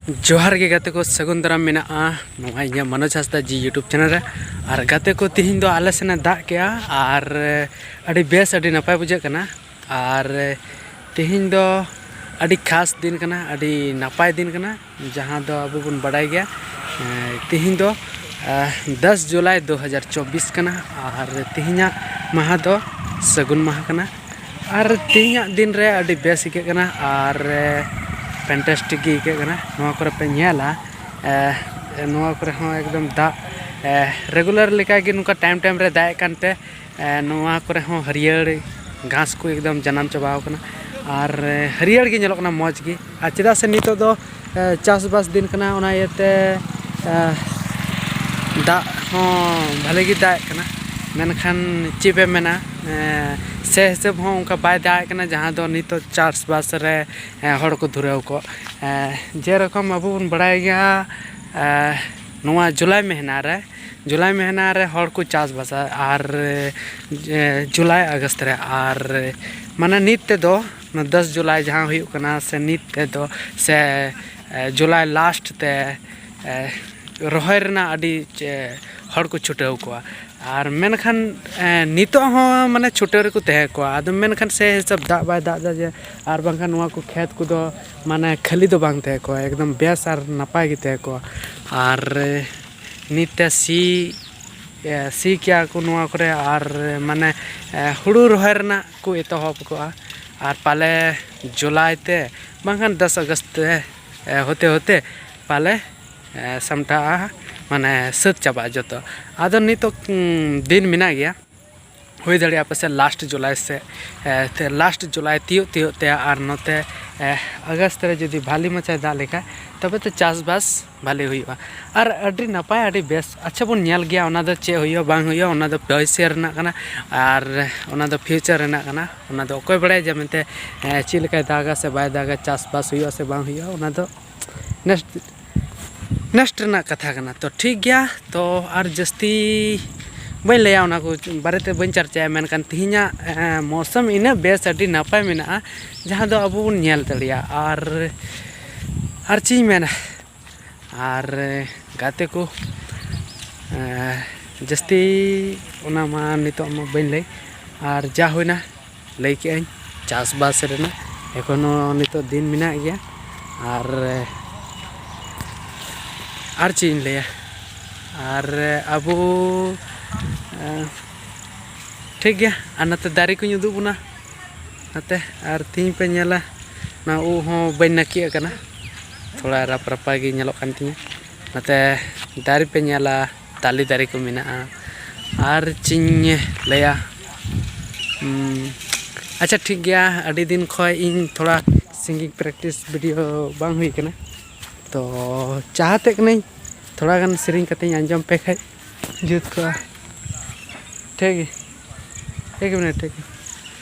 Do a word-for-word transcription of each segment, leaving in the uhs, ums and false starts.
ᱡᱚᱦᱟᱨ ᱜᱮ ᱜᱟᱛᱮ ᱠᱚ, ᱥᱟᱹᱜᱩᱱ ᱫᱟᱨᱟᱢ ᱢᱮᱱᱟᱜᱼᱟ ᱱᱚᱣᱟ ᱤᱧᱟᱹᱜ ᱢᱚᱱᱳᱡᱽ ᱦᱟᱸᱥᱫᱟ ᱡᱤ YouTube ᱪᱮᱱᱮᱞ ᱨᱮ᱾ ᱟᱨ ᱜᱟᱛᱮ ᱠᱚ, ᱛᱤᱦᱤᱧ ᱫᱚ ᱟᱞᱮ ᱥᱮᱱᱮ ᱫᱟᱜ ᱠᱮᱜᱼᱟ ᱟᱨ ᱟᱹᱰᱤ ᱵᱮᱥ, ᱟᱹᱰᱤ ᱱᱟᱯᱟᱭ ᱵᱩᱡᱷᱟᱹᱜ ᱠᱟᱱᱟ᱾ ᱟᱨ ᱛᱤᱦᱤᱧ ᱫᱚ ᱟᱹᱰᱤ ᱠᱷᱟᱥ ᱫᱤᱱ ᱠᱟᱱᱟ, ᱟᱹᱰᱤ ᱱᱟᱯᱟᱭ ᱫᱤᱱ ᱠᱟᱱᱟ, ᱡᱟᱦᱟᱸ ᱫᱚ ᱟᱵᱚ ᱵᱚᱱ ᱵᱟᱰᱟᱭ ᱜᱮᱭᱟ᱾ ᱮᱸ, ᱛᱤᱦᱤᱧ ᱫᱚ ᱫᱚᱥ ᱡᱩᱞᱟᱭ ᱫᱩ ᱦᱟᱡᱟᱨ ᱪᱚᱵᱵᱤᱥ ᱠᱟᱱᱟ᱾ ᱟᱨ ᱛᱤᱦᱤᱧᱟᱜ ᱢᱟᱦᱟ ᱫᱚ ᱥᱟᱹᱜᱩᱱ ᱢᱟᱦᱟ ᱠᱟᱱᱟ᱾ ᱟᱨ ᱛᱮᱦᱮᱧᱟᱜ ᱫᱤᱱ ᱨᱮ ᱟᱹᱰᱤ ᱵᱮᱥ ᱟᱹᱭᱠᱟᱹᱜ ᱠᱟᱱᱟ ᱟᱨ ᱯᱷᱮᱱᱴᱟᱥᱴᱤᱠ ᱜᱮ ᱟᱹᱭᱠᱟᱹᱜ ᱠᱟᱱᱟ᱾ ᱱᱚᱣᱟ ᱠᱚᱨᱮ ᱯᱮ ᱧᱮᱞᱟ, ᱮ, ᱱᱚᱣᱟ ᱠᱚᱨᱮ ᱦᱚᱸ ᱮᱠᱫᱚᱢ ᱫᱟᱜ, ᱮ, ᱨᱮᱜᱩᱞᱟᱨ ᱞᱮᱠᱟᱜᱮ ᱱᱚᱝᱠᱟ ᱴᱟᱭᱤᱢ ᱴᱟᱭᱤᱢ ᱨᱮ ᱫᱟᱜ ᱮᱫ ᱠᱟᱱᱛᱮ, ᱮ, ᱱᱚᱣᱟ ᱠᱚᱨᱮ ᱦᱚᱸ ᱦᱟᱹᱨᱭᱟᱹᱲ ᱜᱷᱟᱥ ᱠᱚ ᱮᱠᱫᱚᱢ ᱡᱟᱱᱟᱢ ᱪᱟᱵᱟᱣ ᱠᱟᱱᱟ᱾ ᱟᱨ, ᱮ, ᱦᱟᱹᱨᱭᱟᱹᱲ ᱜᱮ ᱧᱮᱞᱚᱜ ᱠᱟᱱᱟ, ᱢᱚᱡᱽ ᱜᱮ᱾ ᱟᱨ ᱪᱮᱫᱟᱜ ᱥᱮ ᱱᱤᱛᱚᱜ ᱫᱚ, ᱮ, ᱪᱟᱥᱵᱟᱥ ᱫᱤᱱ ᱠᱟᱱᱟ, ᱚᱱᱟ ᱤᱭᱟᱹᱛᱮ, ᱮ, ᱫᱟᱜ ᱦᱚᱸ ᱵᱷᱟᱹᱞᱤ ᱜᱮ ᱫᱟᱜ ᱮᱫ ᱠᱟᱱᱟ᱾ ᱢᱮᱱᱠᱷᱟᱱ ᱪᱮᱫ ᱯᱮ ᱢᱮᱱᱟ, ᱮ, ᱥᱮ ᱦᱤᱥᱟᱹᱵ ᱦᱚᱸ ᱚᱱᱠᱟ ᱵᱟᱭ ᱫᱟᱜ ᱮᱫ ᱠᱟᱱᱟ, ᱡᱟᱦᱟᱸ ᱫᱚ ᱱᱤᱛᱚᱜ ᱪᱟᱥᱵᱟᱥ ᱨᱮ, ᱮ, ᱦᱚᱲ ᱠᱚ ᱫᱷᱩᱨᱟᱹᱣ ᱠᱚᱜ᱾ ᱮ, ᱡᱮᱨᱚᱠᱚᱢ ᱟᱵᱚ ᱵᱚᱱ ᱵᱟᱲᱟᱭ ᱜᱮᱭᱟ, ᱮ, ᱱᱚᱣᱟ ᱡᱩᱞᱟᱭ ᱢᱟᱹᱦᱱᱟᱹ ᱨᱮ, ᱡᱩᱞᱟᱭ ᱢᱟᱹᱦᱱᱟᱹ ᱨᱮ ᱦᱚᱲ ᱠᱚ ᱪᱟᱥᱵᱟᱥᱟ, ᱟᱨ, ᱮ, ᱡᱩᱞᱟᱭ ᱟᱜᱚᱥᱴ ᱨᱮ, ᱟᱨ ᱢᱟᱱᱮ ᱱᱤᱛ ᱛᱮᱫᱚ ᱫᱚᱥ ᱡᱩᱞᱟᱭ ᱡᱟᱦᱟᱸ ᱦᱩᱭᱩᱜ ᱠᱟᱱᱟ, ᱥᱮ ᱱᱤᱛ ᱛᱮᱫᱚ, ᱥᱮ, ᱮ, ᱡᱩᱞᱟᱭ ᱞᱟᱥᱴ ᱛᱮ, ᱮ, ᱨᱚᱦᱚᱭ ᱨᱮᱱᱟᱜ ᱟᱹᱰᱤ, ᱪᱮ, ᱦᱚᱲ ᱠᱚ ᱪᱷᱩᱴᱟᱹᱣ ᱠᱚᱣᱟ᱾ ᱟᱨ ᱢᱮᱱᱠᱷᱟᱱ, ᱮ, ᱱᱤᱛᱚᱜ ᱦᱚᱸ ᱢᱟᱱᱮ ᱪᱷᱩᱴᱟᱹᱣ ᱨᱮᱠᱚ ᱛᱟᱦᱮᱸ ᱠᱚᱜᱼᱟ᱾ ᱟᱫᱚ ᱢᱮᱱᱠᱷᱟᱱ ᱥᱮ ᱦᱤᱥᱟᱹᱵ ᱫᱟᱜ ᱵᱟᱭ ᱫᱟᱜ ᱮᱫᱟ ᱡᱮ, ᱟᱨ ᱵᱟᱝᱠᱷᱟᱱ ᱱᱚᱣᱟ ᱠᱚ ᱠᱷᱮᱛ ᱠᱚᱫᱚ ᱢᱟᱱᱮ ᱠᱷᱟᱹᱞᱤ ᱫᱚ ᱵᱟᱝ ᱛᱟᱦᱮᱸ ᱠᱚᱜᱼᱟ, ᱮᱠᱫᱚᱢ ᱵᱮᱥ ᱟᱨ ᱱᱟᱯᱟᱭ ᱜᱮ ᱛᱟᱦᱮᱸ ᱠᱚᱜᱼᱟ᱾ ᱟᱨ, ᱮ, ᱱᱤᱛ ᱛᱮ ᱥᱤ, ᱮ, ᱥᱤ ᱠᱮᱭᱟ ᱠᱚ ᱱᱚᱣᱟ ᱠᱚᱨᱮ, ᱟᱨ, ᱮ, ᱢᱟᱱᱮ, ᱮ, ᱦᱩᱲᱩ ᱨᱚᱦᱚᱭ ᱨᱮᱱᱟᱜ ᱠᱚ ᱮᱛᱚᱦᱚᱵ ᱠᱚᱜᱼᱟ᱾ ᱟᱨ ᱯᱟᱞᱮ ᱡᱩᱞᱟᱭ ᱛᱮ ᱵᱟᱝᱠᱷᱟᱱ ᱫᱚᱥ ᱟᱜᱚᱥᱴ ᱛᱮ, ᱮ, ᱦᱚᱛᱮ ᱦᱚᱛᱮ ᱯᱟᱞᱮ, ᱮ, ᱥᱟᱢᱴᱟᱜᱼᱟ, ᱢᱟᱱᱮ ᱥᱟᱹᱛ ᱪᱟᱵᱟᱜᱼᱟ ᱡᱚᱛᱚ᱾ ᱟᱫᱚ ᱱᱤᱛᱚᱜ, ᱩᱸ, ᱫᱤᱱ ᱢᱮᱱᱟᱜ ᱜᱮᱭᱟ, ᱦᱩᱭ ᱫᱟᱲᱮᱭᱟᱜᱼᱟ ᱯᱟᱥᱮᱡ ᱞᱟᱥᱴ ᱡᱩᱞᱟᱭ ᱥᱮᱫ, ᱮ, ᱛᱮ ᱞᱟᱥᱴ ᱡᱩᱞᱟᱭ ᱛᱤᱭᱳᱜ ᱛᱤᱭᱳᱜ ᱛᱮ, ᱟᱨ ᱱᱚᱛᱮ, ᱮ, ᱟᱜᱚᱥᱴ ᱨᱮ ᱡᱩᱫᱤ ᱵᱷᱟᱞᱤ ᱢᱟᱪᱷᱟᱭ ᱫᱟᱜ ᱞᱮᱠᱷᱟᱡ, ᱛᱚᱵᱮ ᱛᱚ ᱪᱟᱥᱵᱟᱥ ᱵᱷᱟᱞᱮ ᱦᱩᱭᱩᱜᱼᱟ᱾ ᱟᱨ ᱟᱹᱰᱤ ᱱᱟᱯᱟᱭ, ᱟᱹᱰᱤ ᱵᱮᱥ᱾ ᱟᱪᱪᱷᱟ, ᱵᱚᱱ ᱧᱮᱞ ᱜᱮᱭᱟ, ᱚᱱᱟ ᱫᱚ ᱪᱮᱫ ᱦᱩᱭᱩᱜᱼᱟ ᱵᱟᱝ ᱦᱩᱭᱩᱜᱼᱟ, ᱚᱱᱟ ᱫᱚ ᱵᱷᱚᱵᱤᱥᱥᱚ ᱨᱮᱱᱟᱜ ᱠᱟᱱᱟ, ᱟᱨ ᱚᱱᱟ ᱫᱚ ᱯᱷᱤᱭᱩᱪᱟᱨ ᱨᱮᱱᱟᱜ ᱠᱟᱱᱟ, ᱚᱱᱟ ᱫᱚ ᱚᱠᱚᱭ ᱵᱟᱲᱟᱭᱟ ᱡᱮ ᱢᱮᱱᱛᱮ, ᱮ, ᱪᱮᱫ ᱞᱮᱠᱟᱭ ᱫᱟᱜᱟ ᱥᱮ ᱵᱟᱭ ᱫᱟᱜᱟ, ᱪᱟᱥᱵᱟᱥ ᱦᱩᱭᱩᱜᱼᱟ ᱥᱮ ᱵᱟᱝ ᱦᱩᱭᱩᱜᱼᱟ, ᱚᱱᱟ ᱫᱚ ᱱᱮᱠᱥᱴ, ᱱᱮᱠᱥᱴ ᱨᱮᱱᱟᱜ ᱠᱟᱛᱷᱟ ᱠᱟᱱᱟ᱾ ᱛᱚ ᱴᱷᱤᱠ ᱜᱮᱭᱟ, ᱛᱚ ᱟᱨ ᱡᱟᱹᱥᱛᱤ ᱵᱟᱹᱧ ᱞᱟᱹᱭᱟ, ᱚᱱᱟ ᱠᱚ ᱵᱟᱨᱮᱛᱮ ᱵᱟᱹᱧ ᱪᱟᱨᱪᱟᱭᱟ, ᱢᱮᱱᱠᱷᱟᱱ ᱛᱮᱦᱮᱧᱟᱜ, ᱮ, ᱢᱳᱥᱚᱢ ᱤᱱᱟᱹᱜ ᱵᱮᱥ, ᱟᱹᱰᱤ ᱱᱟᱯᱟᱭ ᱢᱮᱱᱟᱜᱼᱟ, ᱡᱟᱦᱟᱸ ᱫᱚ ᱟᱵᱚ ᱵᱚᱱ ᱧᱮᱞ ᱫᱟᱲᱮᱭᱟᱜᱼᱟ᱾ ᱟᱨ ᱟᱨ ᱪᱮᱫ ᱤᱧ ᱢᱮᱱᱟ, ᱟᱨ ᱜᱟᱛᱮ ᱠᱚ, ᱮᱸ, ᱡᱟᱹᱥᱛᱤ ᱚᱱᱟ ᱢᱟ ᱱᱤᱛᱚᱜ ᱢᱟ ᱵᱟᱹᱧ ᱞᱟᱹᱭ᱾ ᱟᱨ ᱡᱟ ᱦᱩᱭᱱᱟ ᱞᱟᱹᱭ ᱠᱮᱜᱼᱟᱹᱧ ᱪᱟᱥᱵᱟᱥ ᱨᱮᱱᱟᱜ, ᱮᱠᱷᱚᱱᱳ ᱱᱤᱛᱚᱜ ᱫᱤᱱ ᱢᱮᱱᱟᱜ ᱜᱮᱭᱟ᱾ ᱟᱨ, ᱟᱨ ᱪᱮᱫ ᱤᱧ ᱞᱟᱹᱭᱟ, ᱟᱨ ᱟᱵᱚ, ᱮᱸ, ᱴᱷᱤᱠ ᱜᱮᱭᱟ᱾ ᱟᱨ ᱱᱚᱛᱮ ᱫᱟᱨᱮ ᱠᱚᱧ ᱩᱫᱩᱜ ᱵᱚᱱᱟ ᱱᱚᱛᱮ, ᱟᱨ ᱛᱤᱦᱤᱧ ᱯᱮ ᱧᱮᱞᱟ ᱱᱚᱣᱟ ᱩᱵ ᱦᱚᱸ ᱵᱟᱹᱧ ᱱᱟᱹᱠᱤ ᱟᱠᱟᱱᱟ, ᱛᱷᱚᱲᱟ ᱨᱟᱯ ᱨᱟᱯᱟ ᱜᱮ ᱧᱮᱞᱚᱜ ᱠᱟᱱ ᱛᱤᱧᱟᱹ᱾ ᱱᱚᱛᱮ ᱫᱟᱨᱮ ᱯᱮ ᱧᱮᱞᱟ, ᱛᱟᱞᱮ ᱫᱟᱨᱮ ᱠᱚ ᱢᱮᱱᱟᱜᱼᱟ᱾ ᱟᱨ ᱪᱮᱫ ᱤᱧ ᱞᱟᱹᱭᱟ, ᱩᱸ, ᱟᱪᱪᱷᱟ ᱴᱷᱤᱠ ᱜᱮᱭᱟ, ᱟᱹᱰᱤ ᱫᱤᱱ ᱠᱷᱚᱡ ᱤᱧ ᱛᱷᱚᱲᱟ singing practice video ᱵᱟᱝ ᱦᱩᱭ ᱠᱟᱱᱟ, ᱛᱚ ᱪᱟᱦᱟᱛᱮᱫ ᱠᱟᱹᱱᱟᱹᱧ ᱛᱷᱚᱲᱟ ᱜᱟᱱ ᱥᱮᱨᱮᱧ ᱠᱟᱛᱮᱧ ᱟᱸᱡᱚᱢ ᱯᱮ ᱠᱷᱟᱡ ᱡᱩᱛ ᱠᱚᱜᱼᱟ᱾ ᱴᱷᱤᱠ ᱜᱮ, ᱴᱷᱤᱠ ᱜᱮ ᱢᱮᱱᱟᱭᱟ, ᱴᱷᱤᱠ ᱜᱮ᱾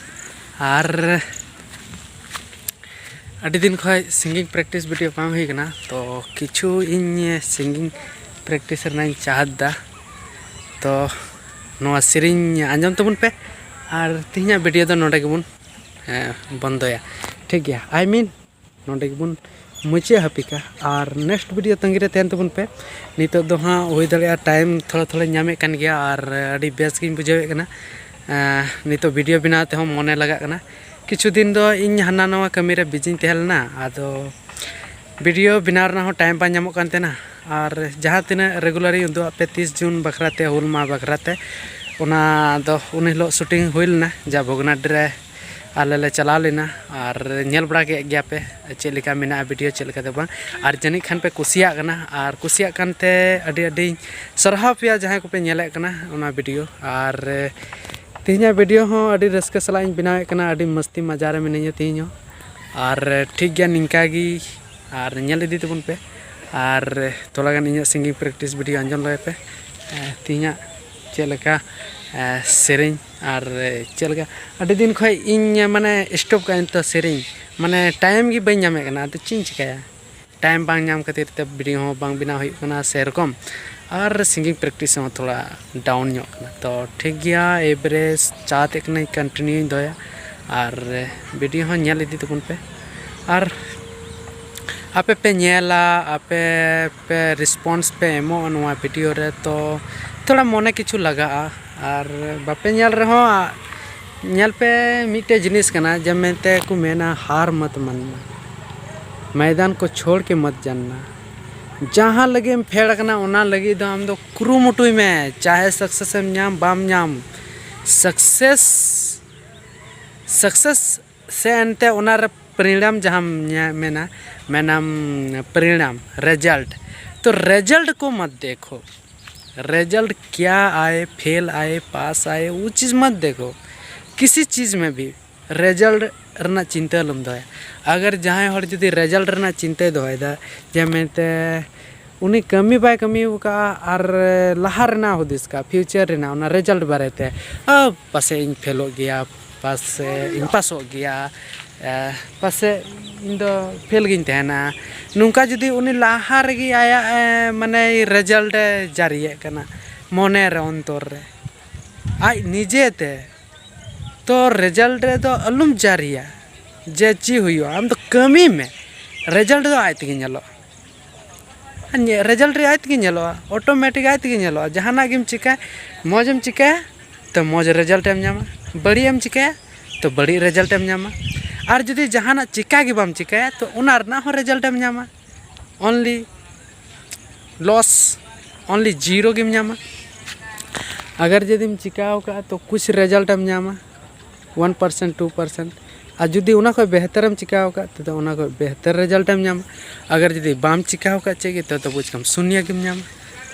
ᱟᱨ ᱟᱹᱰᱤ ᱫᱤᱱ ᱠᱷᱚᱡ singing practice video ᱵᱟᱝ ᱦᱩᱭ ᱠᱟᱱᱟ, ᱛᱚ ᱠᱤᱪᱷᱩ ᱤᱧ singing practice ᱨᱮᱱᱟᱜ ᱤᱧ ᱪᱟᱦᱟᱛ ᱫᱟ᱾ ᱛᱚ ᱱᱚᱣᱟ ᱥᱮᱨᱮᱧ ᱟᱸᱡᱚᱢ ᱛᱟᱵᱚᱱ ᱯᱮ, ᱟᱨ ᱛᱮᱦᱮᱧᱟᱜ video ᱫᱚ ᱱᱚᱰᱮ ᱜᱮᱵᱚᱱ, ᱦᱮᱸ, ᱵᱚᱱᱫᱚᱭᱟ᱾ ᱴᱷᱤᱠ ᱜᱮᱭᱟ, I mean ᱱᱚᱰᱮ ᱜᱮᱵᱚᱱ ᱢᱩᱪᱟᱹᱫ ᱦᱟᱹᱯᱤᱠᱟ, ᱟᱨ next video ᱛᱟᱺᱜᱤ ᱨᱮ ᱛᱟᱦᱮᱱ ᱛᱟᱵᱚᱱ ᱯᱮ᱾ ᱱᱤᱛᱚᱜ ᱫᱚ ᱦᱟᱸᱜ ᱦᱩᱭ ᱫᱟᱲᱮᱭᱟᱜᱼᱟ time ᱛᱷᱚᱲᱟ ᱛᱷᱚᱲᱟᱧ ᱧᱟᱢᱮᱫ ᱠᱟᱱ ᱜᱮᱭᱟ, ᱟᱨ ᱟᱹᱰᱤ ᱵᱮᱥ ᱜᱤᱧ ᱵᱩᱡᱷᱟᱹᱣᱮᱫ ᱠᱟᱱᱟ᱾ ᱮᱸ, ᱱᱤᱛᱚᱜ video ᱵᱮᱱᱟᱣ ᱛᱮᱦᱚᱸ ᱢᱚᱱᱮ ᱞᱟᱜᱟᱜ ᱠᱟᱱᱟ᱾ ᱠᱤᱪᱷᱩ ᱫᱤᱱ ᱫᱚ ᱤᱧ ᱦᱟᱱᱟ ᱱᱟᱣᱟ ᱠᱟᱹᱢᱤ ᱨᱮ ᱵᱤᱡᱤᱧ ᱛᱟᱦᱮᱸ ᱞᱮᱱᱟ, ᱟᱫᱚ video ᱵᱮᱱᱟᱣ ᱨᱮᱱᱟᱜ ᱦᱚᱸ time ᱵᱟᱝ ᱧᱟᱢᱚᱜ ᱠᱟᱱ ᱛᱟᱦᱮᱱᱟ᱾ ᱟᱨ ᱡᱟᱦᱟᱸ ᱛᱤᱱᱟᱹᱜ regular ᱤᱧ ᱩᱫᱩᱜ ᱟᱫ ᱯᱮ ᱛᱤᱥ ᱡᱩᱱ ᱵᱟᱠᱷᱨᱟ ᱛᱮ, ᱦᱩᱞ ᱢᱟᱦᱟ ᱵᱟᱠᱷᱨᱟ ᱛᱮ, ᱚᱱᱟ ᱫᱚ ᱩᱱ ᱦᱤᱞᱳᱜ shooting ᱦᱩᱭ ᱞᱮᱱᱟ, ᱡᱟ ᱵᱷᱚᱜᱽᱱᱟᱰᱤ ᱨᱮ ᱟᱞᱮ ᱞᱮ ᱪᱟᱞᱟᱣ ᱞᱮᱱᱟ᱾ ᱟᱨ ᱧᱮᱞ ᱵᱟᱲᱟ ᱠᱮᱫ ᱜᱮᱭᱟ ᱯᱮ ᱪᱮᱫ ᱞᱮᱠᱟ ᱢᱮᱱᱟᱜᱼᱟ video, ᱪᱮᱫ ᱞᱮᱠᱟ ᱫᱚ ᱵᱟᱝ᱾ ᱟᱨ ᱡᱟᱹᱱᱤᱡ ᱠᱷᱟᱱ ᱯᱮ ᱠᱩᱥᱤᱭᱟᱜ ᱠᱟᱱᱟ, ᱟᱨ ᱠᱩᱥᱤᱭᱟᱜ ᱠᱟᱱᱛᱮ ᱟᱹᱰᱤ ᱟᱹᱰᱤᱧ ᱥᱟᱨᱦᱟᱣ ᱯᱮᱭᱟ ᱡᱟᱦᱟᱸᱭ ᱠᱚᱯᱮ ᱧᱮᱞᱮᱫ ᱠᱟᱱᱟ ᱚᱱᱟ video᱾ ᱟᱨ ᱛᱮᱦᱮᱧᱟᱜ video ᱦᱚᱸ ᱟᱹᱰᱤ ᱨᱟᱹᱥᱠᱟᱹ ᱥᱟᱞᱟᱜ ᱤᱧ ᱵᱮᱱᱟᱣᱮᱫ ᱠᱟᱱᱟ, ᱟᱹᱰᱤ ᱢᱟᱹᱥᱛᱤ ᱢᱟᱡᱟ ᱨᱮ ᱢᱤᱱᱟᱹᱧᱟ ᱛᱮᱦᱮᱧ ᱦᱚᱸ᱾ ᱟᱨ ᱴᱷᱤᱠ ᱜᱮᱭᱟ, ᱱᱤᱝᱠᱟ ᱜᱮ, ᱟᱨ ᱧᱮᱞ ᱤᱫᱤ ᱛᱟᱵᱚᱱ ᱯᱮ᱾ ᱟᱨ ᱛᱷᱚᱲᱟ ᱜᱟᱱ ᱤᱧᱟᱹᱜ singing practice video ᱟᱸᱡᱚᱢ ᱞᱮᱜᱟᱭ ᱯᱮ᱾ ᱮ, ᱛᱮᱦᱮᱧᱟᱜ ᱪᱮᱫ ᱞᱮᱠᱟ, ᱮ, ᱥᱮᱨᱮᱧ, ᱟᱨ, ᱮ, ᱪᱮᱫ ᱞᱮᱠᱟ ᱟᱹᱰᱤ ᱫᱤᱱ ᱠᱷᱚᱡ ᱤᱧ, ᱢᱟᱱᱮ, stop ᱠᱟᱜᱼᱟ ᱱᱤᱛᱚᱜ ᱥᱮᱨᱮᱧ, ᱢᱟᱱᱮ, time ᱜᱮ ᱵᱟᱹᱧ ᱧᱟᱢᱮᱫ ᱠᱟᱱᱟ, ᱟᱫᱚ ᱪᱮᱫ ᱤᱧ ᱪᱤᱠᱟᱹᱭᱟ? Time ᱵᱟᱝ ᱧᱟᱢ ᱠᱷᱟᱹᱛᱤᱨ ᱛᱮ video ᱦᱚᱸ ᱵᱟᱝ ᱵᱮᱱᱟᱣ ᱦᱩᱭᱩᱜ ᱠᱟᱱᱟ ᱥᱮᱨᱚᱠᱚᱢ, ᱟᱨ singing practice ᱦᱚᱸ ᱛᱷᱚᱲᱟ down ᱧᱚᱜ ᱠᱟᱱᱟ᱾ ᱛᱚ ᱴᱷᱤᱠ ᱜᱮᱭᱟ, ᱮᱵᱟᱨᱮ ᱪᱟᱦᱟᱛᱮᱫ ᱠᱟᱹᱱᱟᱹᱧ continue ᱤᱧ ᱫᱚᱦᱚᱭᱟ, ᱟᱨ video ᱦᱚᱸ ᱧᱮᱞ ᱤᱫᱤ ᱛᱟᱵᱚᱱ ᱯᱮ᱾ ᱟᱨ ᱟᱯᱮ ᱯᱮ ᱧᱮᱞᱟ, ᱟᱯᱮ ᱯᱮ ᱨᱮᱥᱯᱚᱱᱥ ᱯᱮ ᱮᱢᱚᱜᱼᱟ ᱱᱚᱣᱟ ᱵᱷᱤᱰᱤᱭᱳ ᱨᱮ, ᱛᱚ ᱛᱷᱚᱲᱟ ᱢᱚᱱᱮ ᱠᱤᱪᱷᱩ ᱞᱟᱜᱟᱜᱼᱟ᱾ ᱟᱨ ᱵᱟᱯᱮ ᱧᱮᱞ ᱨᱮᱦᱚᱸ, ᱧᱮᱞ ᱯᱮ, ᱢᱤᱫᱴᱮᱡ ᱡᱤᱱᱤᱥ ᱠᱟᱱᱟ ᱡᱮ ᱢᱮᱱᱛᱮ ᱠᱚ ᱢᱮᱱᱟ, ᱦᱟᱨ ᱢᱚᱛ ᱢᱟᱱᱱᱟ, ᱢᱚᱭᱫᱟᱱ ᱠᱚ ᱪᱷᱳᱲ ᱠᱮ ᱢᱚᱛ ᱡᱟᱱᱱᱟ᱾ ᱡᱟᱦᱟᱸ ᱞᱟᱹᱜᱤᱫ ᱮᱢ ᱯᱷᱮᱰ ᱟᱠᱟᱱᱟ, ᱚᱱᱟ ᱞᱟᱹᱜᱤᱫ ᱫᱚ ᱟᱢ ᱫᱚ ᱠᱩᱨᱩᱢᱩᱴᱩᱭ ᱢᱮ, ᱪᱟᱦᱮ ᱥᱟᱠᱥᱮᱥ ᱮᱢ ᱧᱟᱢ ᱵᱟᱢ ᱧᱟᱢ᱾ ᱥᱟᱠᱥᱮᱥ, ᱥᱟᱠᱥᱮᱥ ᱥᱮ ᱮᱱᱛᱮ ᱚᱱᱟ ᱨᱮ ᱯᱚᱨᱤᱬᱟᱢ ᱡᱟᱦᱟᱸᱢ ᱧᱟ-, ᱢᱮᱱᱟ, ᱢᱮᱱᱟᱢ ᱯᱚᱨᱤᱬᱟᱢ, ᱨᱮᱡᱟᱞᱴ᱾ तो रिजल्ट को मत देखो, रिजल्ट क्या आए, फेल आए, पास आए, वो चीज़ मत देखो। किसी चीज़ में भी ᱨᱮᱡᱟᱞᱴ ᱨᱮᱱᱟᱜ ᱪᱤᱱᱛᱟᱹ ᱟᱞᱚᱢ ᱫᱚᱦᱚᱭᱟ᱾ ᱟᱜᱟᱨ ᱡᱟᱦᱟᱸᱭ ᱦᱚᱲ ᱡᱩᱫᱤ ᱨᱮᱡᱟᱞᱴ ᱨᱮᱱᱟᱜ ᱪᱤᱱᱛᱟᱹᱭ ᱫᱚᱦᱚᱭᱮᱫᱟ, ᱡᱮ ᱢᱮᱱᱛᱮ ᱩᱱᱤ ᱠᱟᱹᱢᱤ ᱵᱟᱭ ᱠᱟᱹᱢᱤ ᱟᱠᱟᱫᱼᱟ ᱟᱨ ᱞᱟᱦᱟ ᱨᱮᱱᱟᱜ ᱦᱩᱫᱤᱥ ᱠᱟᱜᱼᱟ, ᱯᱷᱤᱭᱩᱪᱟᱨ ᱨᱮᱱᱟᱜ, ᱚᱱᱟ ᱨᱮᱡᱟᱞᱴ ᱵᱟᱨᱮᱛᱮ, ᱟᱹ, ᱯᱟᱥᱮᱡ ᱤᱧ ᱯᱷᱮᱞᱚᱜ ᱜᱮᱭᱟ, ᱯᱟᱥᱮᱡ ᱤᱧ ᱯᱟᱥᱚᱜ ᱜᱮᱭᱟ, ᱮ, ᱯᱟᱥᱮᱡ ᱤᱧ ᱫᱚ ᱯᱷᱮᱞ ᱜᱤᱧ ᱛᱟᱦᱮᱱᱟ᱾ ᱱᱚᱝᱠᱟ ᱡᱩᱫᱤ ᱩᱱᱤ ᱞᱟᱦᱟ ᱨᱮᱜᱮ ᱟᱭᱟᱜ, ᱮ, ᱢᱟᱱᱮ ᱨᱮᱡᱟᱞᱴ ᱮ ᱡᱟᱹᱨᱤᱭᱮᱫ ᱠᱟᱱᱟ ᱢᱚᱱᱮ ᱨᱮ, ᱚᱱᱛᱚᱨ ᱨᱮ, ᱟᱡ ᱱᱤᱡᱮᱛᱮ, ᱛᱚ ᱨᱮᱡᱟᱞᱴ ᱨᱮᱫᱚ ᱟᱞᱚᱢ ᱡᱟᱹᱨᱤᱭᱟ ᱡᱮ ᱪᱮᱫ ᱦᱩᱭᱩᱜᱼᱟ᱾ ᱟᱢ ᱫᱚ ᱠᱟᱹᱢᱤ ᱢᱮ, ᱨᱮᱡᱟᱞᱴ ᱫᱚ ᱟᱡ ᱛᱮᱜᱮ ᱧᱮᱞᱚᱜᱼᱟ᱾ ᱟᱨ ᱧᱮ-, ᱨᱮᱡᱟᱞᱴ ᱨᱮ ᱟᱡ ᱛᱮᱜᱮ ᱧᱮᱞᱚᱜᱼᱟ, ᱚᱴᱳᱢᱮᱴᱤᱠ ᱟᱡ ᱛᱮᱜᱮ ᱧᱮᱞᱚᱜᱼᱟ᱾ ᱡᱟᱦᱟᱱᱟᱜ ᱜᱮᱢ ᱪᱤᱠᱟᱹᱭ, ᱢᱚᱡᱽ ᱮᱢ ᱪᱤᱠᱟᱹᱭᱟ, ᱛᱚ ᱢᱚᱡᱽ ᱨᱮᱡᱟᱞᱴ ᱮᱢ ᱧᱟᱢᱟ᱾ ᱵᱟᱹᱲᱤᱡ ᱮᱢ ᱪᱤᱠᱟᱹᱭᱟ, ᱛᱚ ᱵᱟᱹᱲᱤᱡ ᱨᱮᱡᱟᱞᱴ ᱮᱢ ᱧᱟᱢᱟ᱾ ᱟᱨ ᱡᱩᱫᱤ ᱡᱟᱦᱟᱱᱟᱜ ᱪᱤᱠᱟ ᱜᱮ ᱵᱟᱢ ᱪᱤᱠᱟᱹᱭᱟ, ᱛᱚ ᱚᱱᱟ ᱨᱮᱱᱟᱜ ᱦᱚᱸ ᱨᱮᱡᱟᱞᱴ ᱮᱢ ᱧᱟᱢᱟ᱾ ᱚᱱᱞᱤ ᱞᱚᱥ, ᱚᱱᱞᱤ ᱡᱤᱨᱳ ᱜᱮᱢ ᱧᱟᱢᱟ᱾ ᱟᱜᱟᱨ ᱡᱩᱫᱤᱢ ᱪᱤᱠᱟᱹᱣ ᱠᱟᱜᱼᱟ, ᱛᱚ ᱠᱩᱪ ᱨᱮᱡᱟᱞᱴ ᱮᱢ ᱧᱟᱢᱟ, ᱚᱣᱟᱱ ᱯᱟᱨᱥᱮᱱᱴ, ᱴᱩ ᱯᱟᱨᱥᱮᱱᱴ᱾ ᱟᱨ ᱡᱩᱫᱤ ᱚᱱᱟ ᱠᱷᱚᱡ ᱵᱮᱦᱛᱟᱨᱮᱢ ᱪᱤᱠᱟᱹᱣ ᱠᱟᱜ, ᱛᱚ ᱚᱱᱟ ᱠᱷᱚᱡ ᱵᱮᱦᱛᱟᱨ ᱨᱮᱡᱟᱞᱴ ᱮᱢ ᱧᱟᱢᱟ᱾ ᱟᱜᱟᱨ ᱡᱩᱫᱤ ᱵᱟᱢ ᱪᱤᱠᱟᱹᱣ ᱠᱟᱜ ᱪᱮᱫ ᱜᱮ, ᱛᱚ, ᱛᱚ ᱵᱩᱡᱽ ᱠᱟᱢ ᱥᱩᱱᱭᱟᱹ ᱜᱮᱢ ᱧᱟᱢᱟ᱾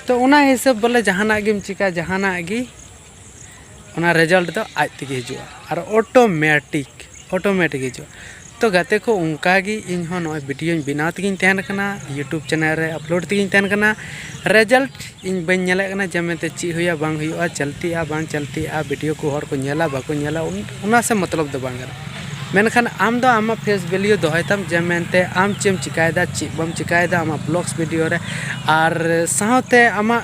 ᱛᱚ ᱚᱱᱟ ᱦᱤᱥᱟᱹᱵ ᱵᱚᱞᱮ ᱡᱟᱦᱟᱱᱟᱜ ᱜᱮᱢ ᱪᱤᱠᱟ, ᱡᱟᱦᱟᱱᱟᱜ ᱜᱮ, ᱚᱱᱟ ᱨᱮᱡᱟᱞᱴ ᱫᱚ ᱟᱡ ᱛᱮᱜᱮ ᱦᱤᱡᱩᱜᱼᱟ᱾ ᱟᱨ ᱚᱴᱳᱢᱮᱴᱤᱠ, ᱚᱴᱳᱢᱮᱴᱤᱠ ᱦᱤᱡᱩᱜᱼᱟ᱾ ᱛᱚ ᱜᱟᱛᱮ ᱠᱚ, ᱚᱱᱠᱟ ᱜᱮ ᱤᱧ ᱦᱚᱸ ᱱᱚᱜᱼᱚᱭ ᱵᱷᱤᱰᱤᱭᱳᱧ ᱵᱮᱱᱟᱣ ᱛᱮᱜᱮᱧ ᱛᱟᱦᱮᱱ ᱠᱟᱱᱟ, ᱭᱩᱴᱩᱵᱽ ᱪᱮᱱᱮᱞ ᱨᱮ ᱟᱯᱞᱳᱰ ᱛᱮᱜᱮᱧ ᱛᱟᱦᱮᱱ ᱠᱟᱱᱟ᱾ ᱨᱮᱡᱟᱞᱴ ᱤᱧ ᱵᱟᱹᱧ ᱧᱮᱞᱮᱫ ᱠᱟᱱᱟ ᱡᱮ ᱢᱮᱱᱛᱮ ᱪᱮᱫ ᱦᱩᱭᱩᱜᱼᱟ ᱵᱟᱝ ᱦᱩᱭᱩᱜᱼᱟ, ᱪᱟᱞᱛᱤᱜᱼᱟ ᱵᱟᱝ ᱪᱟᱞᱛᱤᱜᱼᱟ, ᱵᱷᱤᱰᱤᱭᱳ ᱠᱚ ᱦᱚᱲ ᱠᱚ ᱧᱮᱞᱟ ᱵᱟᱠᱚ ᱧᱮᱞᱟ, ᱩᱱ-, ᱚᱱᱟ ᱥᱮ ᱢᱚᱛᱞᱚᱵ ᱫᱚ ᱵᱟᱝ ᱠᱟᱱᱟ᱾ ᱢᱮᱱᱠᱷᱟᱱ ᱟᱢ ᱫᱚ ᱟᱢᱟᱜ ᱯᱷᱮᱥ ᱵᱷᱮᱞᱤᱭᱩ ᱫᱚᱦᱚᱭ ᱛᱟᱢ ᱡᱮ ᱢᱮᱱᱛᱮ ᱟᱢ ᱪᱮᱫ ᱮᱢ ᱪᱤᱠᱟᱭᱮᱫᱟ, ᱪᱮᱫ ᱵᱟᱢ ᱪᱤᱠᱟᱭᱮᱫᱟ ᱟᱢᱟᱜ ᱵᱞᱚᱜᱥ ᱵᱷᱤᱰᱤᱭᱳ ᱨᱮ, ᱟᱨ ᱥᱟᱶᱛᱮ ᱟᱢᱟᱜ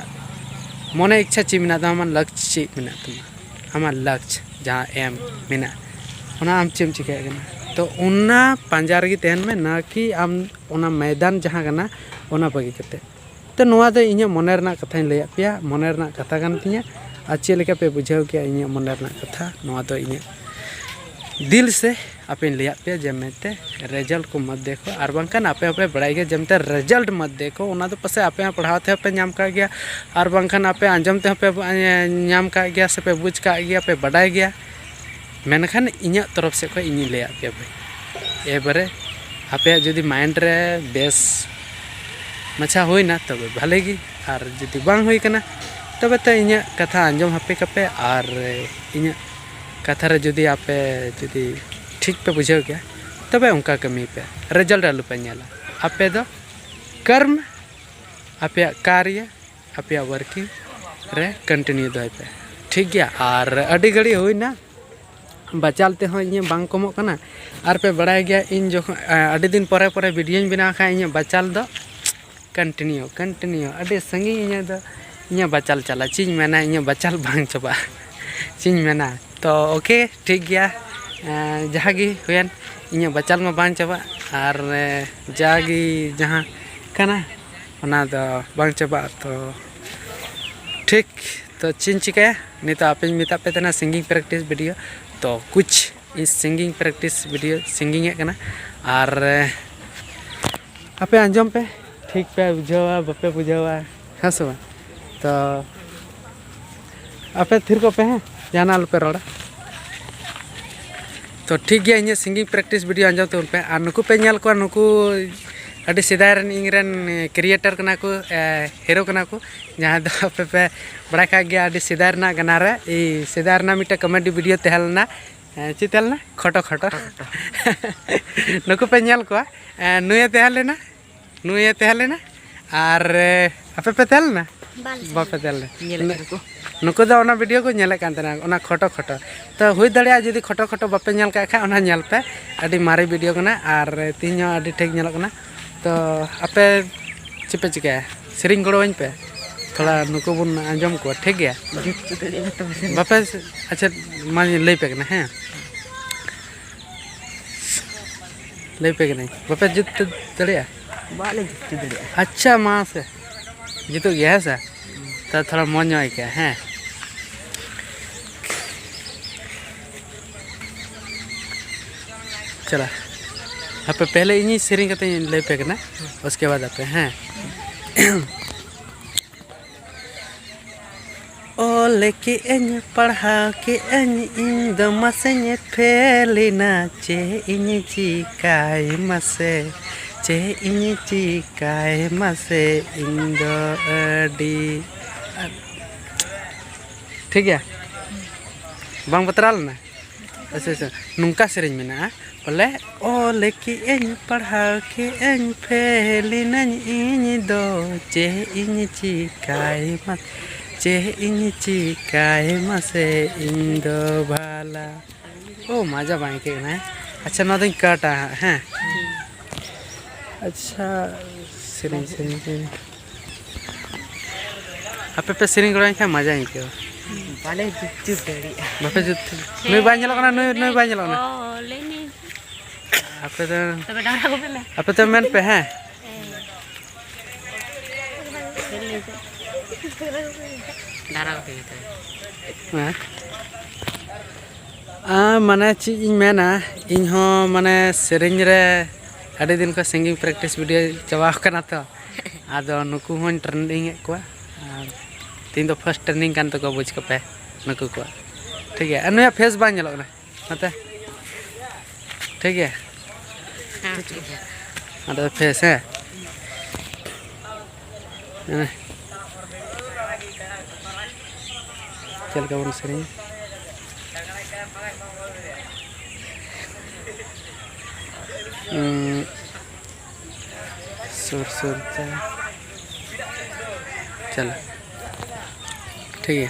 ᱢᱚᱱᱮ ᱤᱪᱪᱷᱟ ᱪᱮᱫ ᱢᱮᱱᱟᱜ ᱛᱟᱢᱟ, ᱟᱢᱟᱜ ᱞᱟᱠᱪ ᱪᱮᱫ ᱢᱮᱱᱟᱜ ᱛᱟᱢᱟ, ᱟᱢᱟᱜ ᱞᱟᱠᱪ ᱡᱟᱦᱟᱸ ᱮᱢ ᱢᱮᱱᱟᱜ, ᱚᱱᱟ ᱟᱢ ᱪᱮᱫ ᱮᱢ ᱪᱤᱠᱟᱹᱭᱮᱫ ᱠᱟᱱᱟ᱾ ᱛᱚ ᱚᱱᱟ ᱯᱟᱸᱡᱟ ᱨᱮᱜᱮ ᱛᱟᱦᱮᱱ ᱢᱮ, ᱱᱟ ᱠᱤ ᱟᱢ ᱚᱱᱟ ᱢᱚᱭᱫᱟᱱ ᱡᱟᱦᱟᱸ ᱠᱟᱱᱟ ᱚᱱᱟ ᱵᱟᱹᱜᱤ ᱠᱟᱛᱮ᱾ ᱛᱚ ᱱᱚᱣᱟ ᱫᱚ ᱤᱧᱟᱹᱜ ᱢᱚᱱᱮ ᱨᱮᱱᱟᱜ ᱠᱟᱛᱷᱟᱧ ᱞᱟᱹᱭᱟᱫ ᱯᱮᱭᱟ, ᱢᱚᱱᱮ ᱨᱮᱱᱟᱜ ᱠᱟᱛᱷᱟ ᱠᱟᱱ ᱛᱤᱧᱟᱹ᱾ ᱟᱨ ᱪᱮᱫ ᱞᱮᱠᱟ ᱯᱮ ᱵᱩᱡᱷᱟᱹᱣ ᱠᱮᱜᱼᱟ ᱤᱧᱟᱹᱜ ᱢᱚᱱᱮ ᱨᱮᱱᱟᱜ ᱠᱟᱛᱷᱟ, ᱱᱚᱣᱟ ᱫᱚ ᱤᱧᱟᱹᱜ ᱫᱤᱞ ᱥᱮ ᱟᱯᱮᱧ ᱞᱟᱹᱭᱟᱫ ᱯᱮᱭᱟ ᱡᱮ ᱢᱮᱱᱛᱮ ᱨᱮᱡᱟᱞᱴ ᱠᱚ ᱢᱚᱛ ᱫᱮᱠᱷᱚ, ᱟᱨ ᱵᱟᱝᱠᱷᱟᱱ ᱟᱯᱮ ᱦᱚᱸᱯᱮ ᱵᱟᱲᱟᱭ ᱜᱮᱭᱟ ᱡᱮ ᱢᱮᱱᱛᱮ ᱨᱮᱡᱟᱞᱴ ᱢᱚᱛ ᱫᱮᱠᱷᱚ, ᱚᱱᱟ ᱫᱚ ᱯᱟᱥᱮᱡ ᱟᱯᱮ ᱦᱚᱸ ᱯᱟᱲᱦᱟᱣ ᱛᱮᱦᱚᱸ ᱯᱮ ᱧᱟᱢ ᱠᱟᱜ ᱜᱮᱭᱟ, ᱟᱨ ᱵᱟᱝᱠᱷᱟᱱ ᱟᱯᱮ ᱟᱸᱡᱚᱢ ᱛᱮᱦᱚᱸ ᱯᱮ ᱧᱟᱢ ᱠᱟᱜ ᱜᱮᱭᱟ ᱥᱮ ᱯᱮ ᱵᱩᱡᱽ ᱠᱟᱜ ᱜᱮᱭᱟ, ᱯᱮ ᱵᱟᱰᱟᱭ ᱜᱮᱭᱟ᱾ ᱢᱮᱱᱠᱷᱟᱱ ᱤᱧᱟᱹᱜ ᱛᱚᱨᱚᱯ ᱥᱮᱫ ᱠᱷᱚᱱ ᱤᱧᱤᱧ ᱞᱟᱹᱭᱟᱫ ᱯᱮᱭᱟ ᱵᱷᱟᱹᱭ᱾ ᱮᱵᱟᱨᱮ ᱟᱯᱮᱭᱟᱜ ᱡᱩᱫᱤ ᱢᱟᱭᱤᱱᱰ ᱨᱮ ᱵᱮᱥ ᱢᱟᱪᱷᱟ ᱦᱩᱭᱱᱟ ᱛᱚᱵᱮ ᱵᱷᱟᱞᱮ ᱜᱮ, ᱟᱨ ᱡᱩᱫᱤ ᱵᱟᱝ ᱦᱩᱭ ᱠᱟᱱᱟ ᱛᱚᱵᱮ ᱛᱚ ᱤᱧᱟᱹᱜ ᱠᱟᱛᱷᱟ ᱟᱸᱡᱚᱢ ᱦᱟᱯᱮ ᱠᱟᱯᱮ, ᱟᱨ ᱤᱧᱟᱹᱜ ᱠᱟᱛᱷᱟ ᱨᱮ ᱡᱩᱫᱤ ᱟᱯᱮ ᱡᱩᱫᱤ ᱴᱷᱤᱠ ᱯᱮ ᱵᱩᱡᱷᱟᱹᱣ ᱠᱮᱭᱟ ᱛᱚᱵᱮ ᱚᱱᱠᱟ ᱠᱟᱹᱢᱤ ᱯᱮ, ᱨᱮᱡᱟᱞᱴ ᱟᱞᱚ ᱯᱮ ᱧᱮᱞᱟ᱾ ᱟᱯᱮ ᱫᱚ ᱠᱟᱨᱢ, ᱟᱯᱮᱭᱟᱜ ᱠᱟᱨᱭᱟ, ᱟᱯᱮᱭᱟᱜ ᱣᱟᱨᱠᱤᱝ ᱨᱮ ᱠᱚᱱᱴᱤᱱᱤᱭᱩ ᱫᱚᱦᱚᱭ ᱯᱮ, ᱴᱷᱤᱠ ᱜᱮᱭᱟ᱾ ᱟᱨ ᱟᱹᱰᱤ ᱜᱷᱟᱹᱲᱤᱡ ᱦᱩᱭᱱᱟ, ᱵᱟᱪᱟᱞ ᱛᱮᱦᱚᱸ ᱤᱧᱟᱹᱜ ᱵᱟᱝ ᱠᱚᱢᱚᱜ ᱠᱟᱱᱟ᱾ ᱟᱨ ᱯᱮ ᱵᱟᱲᱟᱭ ᱜᱮᱭᱟ ᱤᱧ ᱡᱚᱠᱷᱚᱱ ᱟᱹᱰᱤ ᱫᱤᱱ ᱯᱚᱨᱮ ᱯᱚᱨᱮ ᱵᱷᱤᱰᱤᱭᱳᱧ ᱵᱮᱱᱟᱣ ᱠᱷᱟᱱ ᱤᱧᱟᱹᱜ ᱵᱟᱪᱟᱞ ᱫᱚ ᱠᱚᱱᱴᱤᱱᱤᱭᱩ ᱠᱚᱱᱴᱤᱱᱤᱭᱩ ᱟᱹᱰᱤ ᱥᱟᱺᱜᱤᱧ ᱤᱧᱟᱹᱜ ᱫᱚ ᱤᱧᱟᱹᱜ ᱵᱟᱪᱟᱞ ᱪᱟᱞᱟᱜ, ᱪᱮᱫ ᱤᱧ ᱢᱮᱱᱟ, ᱤᱧᱟᱹᱜ ᱵᱟᱪᱟᱞ ᱵᱟᱝ ᱪᱟᱵᱟᱜᱼᱟ᱾ ᱪᱮᱫ ᱤᱧ ᱢᱮᱱᱟ, ᱛᱚ ᱳᱠᱮ, ᱴᱷᱤᱠ ᱜᱮᱭᱟ᱾ ᱡᱟᱦᱟᱸ ᱜᱮ ᱦᱩᱭᱮᱱ, ᱤᱧᱟᱹᱜ ᱵᱟᱪᱟᱞ ᱢᱟ ᱵᱟᱝ ᱪᱟᱵᱟᱜ, ᱟᱨ ᱡᱟᱜᱮ ᱡᱟᱦᱟᱸ ᱠᱟᱱᱟ ᱚᱱᱟ ᱫᱚ ᱵᱟᱝ ᱪᱟᱵᱟᱜᱼᱟ᱾ ᱛᱚ ᱴᱷᱤᱠ, ᱛᱚ ᱪᱮᱫ ᱤᱧ ᱪᱤᱠᱟᱹᱭᱟ, ᱱᱤᱛᱚᱜ ᱟᱯᱮᱧ ᱢᱮᱛᱟᱫ ᱯᱮ ᱛᱟᱦᱮᱱᱟ ᱥᱤᱝᱜᱤᱝ ᱯᱨᱮᱠᱴᱤᱥ ᱵᱷᱤᱰᱤᱭᱳ, ᱛᱚ ᱠᱩᱪ ᱤᱧ ᱥᱤᱝᱜᱤᱝ ᱯᱨᱮᱠᱴᱤᱥ ᱵᱷᱤᱰᱤᱭᱳ ᱥᱤᱝᱜᱤᱝ ᱮᱫ ᱠᱟᱱᱟ᱾ ᱟᱨ ᱟᱯᱮ ᱟᱸᱡᱚᱢ ᱯᱮ, ᱴᱷᱤᱠ ᱯᱮ ᱵᱩᱡᱷᱟᱹᱣᱟ ᱵᱟᱯᱮ ᱵᱩᱡᱷᱟᱹᱣᱟ, ᱦᱮᱸ ᱥᱮ ᱵᱟᱝ? ᱛᱚ ᱟᱯᱮ ᱛᱷᱤᱨ ᱠᱚᱜ ᱯᱮ, ᱦᱮᱸ, ᱡᱟᱦᱟᱱᱟᱜ ᱟᱞᱚᱯᱮ ᱨᱚᱲᱟ᱾ ᱛᱚ ᱴᱷᱤᱠ ᱜᱮᱭᱟ, ᱤᱧᱟᱹᱜ ᱥᱤᱝᱜᱤᱝ ᱯᱨᱮᱠᱴᱤᱥ ᱵᱷᱤᱰᱤᱭᱳ ᱟᱸᱡᱚᱢ ᱛᱟᱵᱚᱱ ᱯᱮ᱾ ᱟᱨ ᱱᱩᱠᱩ ᱯᱮ ᱧᱮᱞ ᱠᱚᱣᱟ, ᱱᱩᱠᱩ ᱟᱹᱰᱤ ᱥᱮᱫᱟᱭ ᱨᱮᱱ ᱤᱧ ᱨᱮᱱ ᱠᱨᱤᱭᱮᱴᱟᱨ ᱠᱟᱱᱟ ᱠᱚ, ᱦᱤᱨᱳ ᱠᱟᱱᱟ ᱠᱚ, ᱡᱟᱦᱟᱸᱭ ᱫᱚ ᱟᱯᱮ ᱯᱮ ᱵᱟᱲᱟᱭ ᱠᱟᱜ ᱜᱮᱭᱟ ᱟᱹᱰᱤ ᱥᱮᱫᱟᱭ ᱨᱮᱱᱟᱜ ᱜᱟᱱᱟ ᱨᱮ, ᱥᱮᱫᱟᱭ ᱨᱮᱱᱟᱜ ᱢᱤᱫᱴᱮᱱ ᱠᱚᱢᱮᱰᱤ ᱵᱷᱤᱰᱤᱭᱳ ᱛᱟᱦᱮᱸ ᱞᱮᱱᱟ᱾ ᱪᱮᱫ ᱛᱟᱦᱮᱸ ᱞᱮᱱᱟ? ᱠᱷᱚᱴᱚ ᱠᱷᱚᱴᱚ᱾ ᱱᱩᱠᱩ ᱯᱮ ᱧᱮᱞ ᱠᱚᱣᱟ, ᱱᱩᱭᱮ ᱛᱟᱦᱮᱸ ᱞᱮᱱᱟ, ᱱᱩᱭᱮ ᱛᱟᱦᱮᱸ ᱞᱮᱱᱟ, ᱟᱨ ᱟᱯᱮ ᱯᱮ ᱛᱟᱦᱮᱸ ᱞᱮᱱᱟ? ᱵᱟᱯᱮ ᱛᱟᱦᱮᱸ ᱞᱮᱱᱟ᱾ ᱧᱮᱞᱮᱫ ᱠᱟᱱᱟ ᱠᱚ᱾ ᱱᱩᱠᱩ ᱫᱚ ᱚᱱᱟ ᱵᱷᱤᱰᱤᱭᱳ ᱠᱚ ᱧᱮᱞᱮᱫ ᱠᱟᱱ ᱛᱟᱦᱮᱱᱟ, ᱚᱱᱟ ᱠᱷᱚᱴᱚ ᱠᱷᱚᱴᱚ᱾ ᱛᱚ ᱦᱩᱭ ᱫᱟᱲᱮᱭᱟᱜᱼᱟ ᱡᱩᱫᱤ ᱠᱷᱚᱴᱚ ᱠᱷᱚᱴᱚ ᱵᱟᱯᱮ ᱧᱮᱞ ᱠᱟᱜ ᱠᱷᱟᱡ, ᱚᱱᱟ ᱧᱮᱞ ᱯᱮ, ᱟᱹᱰᱤ ᱢᱟᱨᱮ ᱵᱷᱤᱰᱤᱭᱳ ᱠᱟᱱᱟ ᱟᱨ ᱛᱮᱦᱮᱧ ᱦᱚᱸ ᱟᱹᱰᱤ ᱴᱷᱤᱠ ᱧᱮᱞᱚᱜ ᱠᱟᱱᱟ᱾ ᱛᱚ ᱟᱯᱮ ᱪᱮᱫ ᱯᱮ ᱪᱤᱠᱟᱹᱭᱟ? ᱥᱮᱨᱮᱧ ᱜᱚᱲᱚᱣᱟᱹᱧ ᱯᱮ ᱛᱷᱚᱲᱟ, ᱱᱩᱠᱩ ᱵᱚᱱ ᱟᱸᱡᱚᱢ ᱠᱚᱣᱟ, ᱴᱷᱤᱠ ᱜᱮᱭᱟ? ᱡᱩᱛ ᱠᱟᱛᱮ ᱡᱚᱛᱚ ᱯᱮ ᱥᱮᱨᱮᱧ᱾ ᱵᱟᱯᱮ, ᱟᱪᱪᱷᱟ, ᱢᱟᱧ ᱞᱟᱹᱭ ᱯᱮ ᱠᱟᱱᱟ, ᱦᱮᱸ᱾ ᱞᱟᱹᱭ ᱯᱮ ᱠᱟᱹᱱᱟᱹᱧ, ᱵᱟᱯᱮ ᱡᱩᱛ ᱫᱟᱲᱮᱭᱟᱜᱼᱟ? ᱵᱟᱞᱮ ᱡᱩᱛ ᱫᱟᱲᱮᱭᱟᱜᱼᱟ᱾ ᱟᱪᱪᱷᱟ, ᱢᱟ ᱥᱮ, ᱡᱩᱛᱩᱜ ᱜᱮᱭᱟ, ᱦᱮᱸ ᱥᱮ? ᱛᱚ ᱛᱷᱚᱲᱟ ᱢᱚᱡᱽ ᱧᱚᱜ ᱟᱹᱭᱠᱟᱹᱜᱼᱟ, ᱦᱮᱸ᱾ ᱪᱟᱞᱟ, ᱦᱟᱯᱮ ᱯᱮᱦᱞᱮ ᱤᱧᱤᱧ ᱥᱮᱨᱮᱧ ᱠᱟᱛᱮ ᱤᱧ ᱞᱟᱹᱭ ᱯᱮ ᱠᱟᱱᱟ, ᱩᱥᱠᱮ ᱵᱟᱫ ᱟᱯᱮ, ᱦᱮᱸ᱾ ᱚᱞ ᱠᱮᱜᱼᱟᱹᱧ, ᱯᱟᱲᱦᱟᱣ ᱠᱮᱜᱼᱟᱹᱧ, ᱤᱧ ᱫᱚ ᱢᱟᱥᱮᱧ ᱯᱷᱮᱞ ᱮᱱᱟ᱾ ᱪᱮᱫ ᱤᱧ ᱪᱤᱠᱟᱭ ᱢᱟᱥᱮ, ᱪᱮᱫ ᱤᱧ ᱪᱤᱠᱟᱭ ᱢᱟᱥᱮ, ᱤᱧ ᱫᱚ ᱟᱹᱰᱤ ᱴᱷᱤᱠ ᱜᱮᱭᱟ, ᱵᱟᱝ ᱵᱟᱛᱨᱟᱣ ᱞᱮᱱᱟ? ᱟᱪᱪᱷᱟ, ᱟᱪᱪᱷᱟ, ᱱᱚᱝᱠᱟ ᱥᱮᱨᱮᱧ ᱢᱮᱱᱟᱜᱼᱟ ᱵᱚᱞᱮ, ᱚᱞ ᱠᱮᱜᱼᱟᱹᱧ, ᱯᱟᱲᱦᱟᱣ ᱠᱮᱜᱼᱟᱹᱧ, ᱯᱷᱮᱞ ᱮᱱᱟᱹᱧ ᱤᱧ ᱫᱚ, ᱪᱮᱫ ᱤᱧ ᱪᱤᱠᱟᱭ ᱢᱟ, ᱪᱮᱫ ᱤᱧ ᱪᱤᱠᱟᱭ ᱢᱟᱥᱮ ᱤᱧ ᱫᱚ ᱵᱷᱟᱞᱟ᱾ ᱳ, ᱢᱟᱡᱟ ᱵᱟᱝ ᱟᱹᱭᱠᱟᱹᱜ ᱠᱟᱱᱟ, ᱦᱮᱸ? ᱟᱪᱪᱷᱟ, ᱱᱚᱣᱟ ᱫᱚᱧ ᱠᱟᱴᱟ ᱦᱟᱸᱜ, ᱦᱮᱸ? ᱟᱪᱪᱷᱟ, ᱥᱮᱨᱮᱧ, ᱥᱮᱨᱮᱧ, ᱥᱮᱨᱮᱧ᱾ ᱟᱯᱮ ᱯᱮ ᱥᱮᱨᱮᱧ ᱜᱚᱲᱚᱧ ᱠᱷᱟᱱ ᱢᱟᱡᱟᱧ ᱟᱹᱭᱠᱟᱹᱣᱟ᱾ ᱵᱟᱞᱮ ᱡᱩᱛ ᱫᱟᱲᱮᱭᱟᱜᱼᱟ᱾ ᱵᱟᱯᱮ ᱡᱩᱛ? ᱱᱩᱭ ᱵᱟᱭ ᱧᱮᱞᱚᱜ ᱠᱟᱱᱟ, ᱱᱩᱭ, ᱱᱩᱭ ᱵᱟᱭ ᱧᱮᱞᱚᱜ ᱠᱟᱱᱟ᱾ ᱚ, ᱞᱟᱹᱭ ᱢᱮ᱾ ᱟᱯᱮ ᱫᱚ, ᱛᱚᱵᱮ ᱰᱟᱝᱨᱟ ᱠᱚᱯᱮ ᱢᱮ᱾ ᱟᱯᱮ ᱫᱚ ᱢᱮᱱ ᱯᱮ, ᱦᱮᱸ? ᱦᱮᱸ᱾ ᱰᱟᱝᱨᱟ ᱠᱚᱯᱮ ᱢᱮ ᱛᱚᱵᱮ᱾ ᱦᱮᱸ᱾ ᱟᱨ ᱢᱟᱱᱮ ᱪᱮᱫ ᱤᱧ ᱢᱮᱱᱟ, ᱤᱧ ᱦᱚᱸ ᱢᱟᱱᱮ ᱥᱮᱨᱮᱧ ᱨᱮ ᱟᱹᱰᱤ ᱫᱤᱱ ᱠᱷᱚᱱ ᱥᱤᱝᱜᱤᱝ ᱯᱨᱮᱠᱴᱤᱥ ᱵᱷᱤᱰᱤᱭᱳ ᱪᱟᱵᱟᱣ ᱠᱟᱱᱟ ᱛᱚ, ᱟᱫᱚ ᱱᱩᱠᱩ ᱦᱚᱸᱧ ᱴᱨᱮᱱᱤᱝ ᱮᱫ ᱠᱚᱣᱟ᱾ ᱟᱨ ᱛᱮᱦᱮᱧ ᱫᱚ ᱯᱷᱟᱥᱴ ᱴᱨᱮᱱᱤᱝ ᱠᱟᱱ ᱛᱟᱠᱚᱣᱟ, ᱵᱩᱡᱽ ᱠᱟᱯᱮ ᱱᱩᱠᱩ ᱠᱚᱣᱟᱜ᱾ ᱴᱷᱤᱠ ᱜᱮᱭᱟ, ᱟᱨ ᱱᱩᱭᱟᱜ ᱯᱷᱮᱥ ᱵᱟᱝ ᱧᱮᱞᱚᱜ ᱠᱟᱱᱟ ᱱᱚᱛᱮ᱾ ᱴᱷᱤᱠ ᱜᱮᱭᱟ, ᱦᱮᱸ, ᱴᱷᱤᱠ ᱜᱮᱭᱟ᱾ ᱟᱫᱚ ᱯᱷᱮᱥ, ᱦᱮᱸ᱾ ᱦᱮᱸ᱾ ᱪᱮᱫ ᱞᱮᱠᱟ ᱵᱚᱱ ᱥᱮᱨᱮᱧᱟ? ᱩᱸ, ᱥᱩᱨ ᱥᱩᱨ ᱛᱮ᱾ ᱪᱚᱞᱚ᱾ ᱴᱷᱤᱠ ᱜᱮᱭᱟ᱾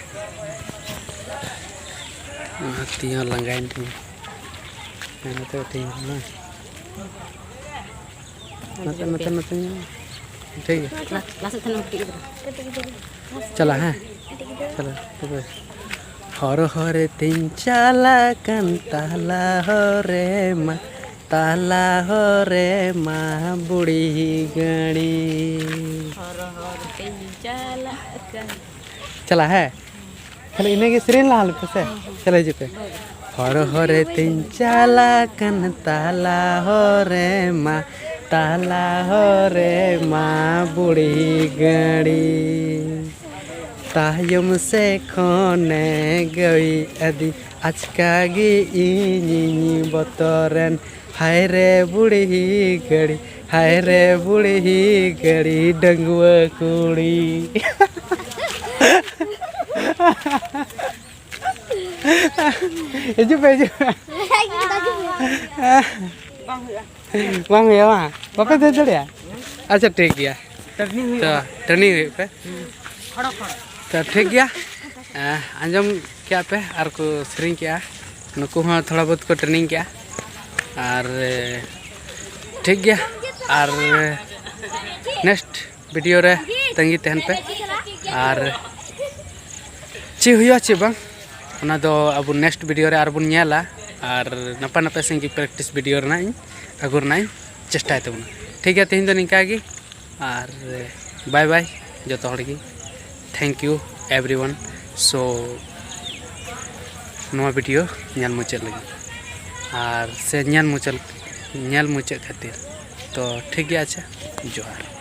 ᱚᱱᱟ ᱛᱤ ᱦᱚᱸ ᱞᱟᱸᱜᱟᱭᱮᱱ ᱛᱤᱧᱟ᱾ ᱦᱮᱸ, ᱱᱚᱛᱮ ᱛᱤ ᱦᱚᱸ ᱵᱟᱝ᱾ ᱱᱚᱛᱮ, ᱱᱚᱛᱮ, ᱱᱚᱛᱮ ᱧᱚᱜ᱾ ᱴᱷᱤᱠ ᱜᱮᱭᱟ᱾ ᱞᱟ-, ᱞᱟᱦᱟ ᱥᱮᱫ ᱛᱟᱦᱮᱱ ᱢᱮ ᱠᱟᱹᱴᱤᱡ ᱜᱤᱫᱽᱨᱟᱹ᱾ ᱪᱟᱞᱟᱜ, ᱦᱮᱸ? ᱪᱟᱞᱟᱜ, ᱛᱚᱵᱮ᱾ ᱦᱚᱨ ᱦᱚᱨ ᱛᱤᱧ ᱪᱟᱞᱟᱜ ᱠᱟᱱ ᱛᱟᱞᱟ ᱦᱚᱨ ᱨᱮ ᱢᱟ᱾ ᱛᱟᱞᱟ ᱦᱚᱨᱮ ᱢᱟ ᱵᱩᱲᱦᱤ ᱜᱟᱹᱲᱤ᱾ ᱦᱚᱨ ᱦᱚᱨ ᱛᱮᱧ ᱪᱟᱞᱟᱜ ᱠᱟᱱ᱾ ᱪᱟᱞᱟᱜ, ᱦᱮᱸ? ᱠᱷᱟᱹᱞᱤ ᱤᱱᱟᱹᱜᱮ ᱥᱮᱨᱮᱧ ᱞᱟᱦᱟ ᱞᱮᱯᱮ ᱥᱮ᱾ ᱪᱟᱞᱟᱜ ᱦᱤᱡᱩᱜ ᱯᱮ᱾ ᱦᱚᱨ ᱦᱚᱨᱮ ᱛᱮᱧ ᱪᱟᱞᱟᱜ ᱠᱟᱱ ᱛᱟᱞᱟ ᱦᱚᱨᱮ ᱢᱟ, ᱛᱟᱞᱟ ᱦᱚᱨᱮ ᱢᱟ ᱵᱩᱲᱦᱤ ᱜᱟᱹᱲᱤ᱾ ᱛᱟᱭᱚᱢ ᱥᱮ ᱠᱷᱚᱱᱮ ᱜᱟᱹᱭ ᱟᱹᱫᱤ, ᱟᱪᱠᱟ ᱜᱮ ᱤᱧᱤᱧ ᱵᱚᱛᱚᱨᱮᱱ᱾ ᱦᱟᱭ ᱨᱮ ᱵᱩᱲᱦᱤ ᱜᱟᱹᱲᱤ, ᱦᱟᱭ ᱨᱮ ᱵᱩᱲᱦᱤ ᱜᱟᱹᱲᱤ, ᱰᱟᱺᱜᱩᱣᱟᱹ ᱠᱩᱲᱤ᱾ ᱦᱤᱡᱩᱜ ᱯᱮ, ᱦᱤᱡᱩᱜ ᱯᱮ᱾ ᱵᱟᱝ ᱦᱩᱭᱩᱜᱼᱟ, ᱵᱟᱝ? ᱵᱟᱯᱮ ᱫᱟᱹᱲ ᱫᱟᱲᱮᱭᱟᱜᱼᱟ? ᱟᱪᱪᱷᱟ, ᱴᱷᱤᱠ ᱜᱮᱭᱟ᱾ ᱴᱨᱮᱱᱤᱝ ᱛᱚ, ᱦᱩᱭᱩᱜᱼᱟ᱾ ᱴᱨᱮᱱᱤᱝ ᱦᱩᱭᱩᱜ ᱯᱮ᱾ ᱛᱚ, ᱴᱷᱤᱠ ᱜᱮᱭᱟ᱾ ᱮᱸ, ᱟᱸᱡᱚᱢ ᱠᱮᱜᱼᱟ ᱯᱮ ᱟᱨ ᱠᱚ ᱥᱮᱨᱮᱧ ᱠᱮᱜᱼᱟ᱾ ᱱᱩᱠᱩ ᱦᱚᱸ ᱛᱷᱚᱲᱟ ᱵᱚᱦᱩᱛ ᱠᱚ ᱴᱨᱮᱱᱤᱝ ᱠᱮᱜᱼᱟ᱾ ᱟᱨ, ᱮ, ᱴᱷᱤᱠ ᱜᱮᱭᱟ᱾ ᱟᱨ, ᱮ, ᱱᱮᱠᱥᱴ ᱵᱷᱤᱰᱤᱭᱳ ᱨᱮ ᱛᱟᱺᱜᱤ ᱛᱟᱦᱮᱱ ᱯᱮ᱾ ᱟᱨ ᱪᱮᱫ ᱦᱩᱭᱩᱜᱼᱟ, ᱪᱮᱫ ᱵᱟᱝ, ᱚᱱᱟ ᱫᱚ ᱟᱵᱚ ᱱᱮᱠᱥᱴ ᱵᱷᱤᱰᱤᱭᱳ ᱨᱮ ᱟᱨ ᱵᱚᱱ ᱧᱮᱞᱟ᱾ ᱟᱨ ᱱᱟᱯᱟᱭ ᱱᱟᱯᱟᱭ ᱥᱮᱨᱮᱧ ᱜᱮ ᱯᱨᱮᱠᱴᱤᱥ ᱵᱷᱤᱰᱤᱭᱳ ᱨᱮᱱᱟᱜ ᱤᱧ ᱟᱹᱜᱩ ᱨᱮᱱᱟᱜ ᱤᱧ ᱪᱮᱥᱴᱟᱭ ᱛᱟᱵᱚᱱᱟ᱾ ᱴᱷᱤᱠ ᱜᱮᱭᱟ, ᱛᱮᱦᱮᱧ ᱫᱚ ᱱᱤᱝᱠᱟ ᱜᱮ᱾ ᱟᱨ ᱵᱟᱭ ᱵᱟᱭ ᱡᱚᱛᱚ ᱦᱚᱲ ᱜᱮ᱾ Thank you everyone᱾ So, ᱱᱚᱣᱟ ᱵᱷᱤᱰᱤᱭᱳ ᱧᱮᱞ ᱢᱩᱪᱟᱹᱫ ᱞᱟᱹᱜᱤᱫ ᱟᱨ ᱥᱮ ᱧᱮᱞ ᱢᱩᱪᱟᱹᱫ, ᱧᱮᱞ ᱢᱩᱪᱟᱹᱫ ᱠᱷᱟᱹᱛᱤᱨ᱾ ᱛᱚ, ᱴᱷᱤᱠ ᱜᱮᱭᱟ, ᱟᱪᱪᱷᱟ, ᱡᱚᱦᱟᱨ᱾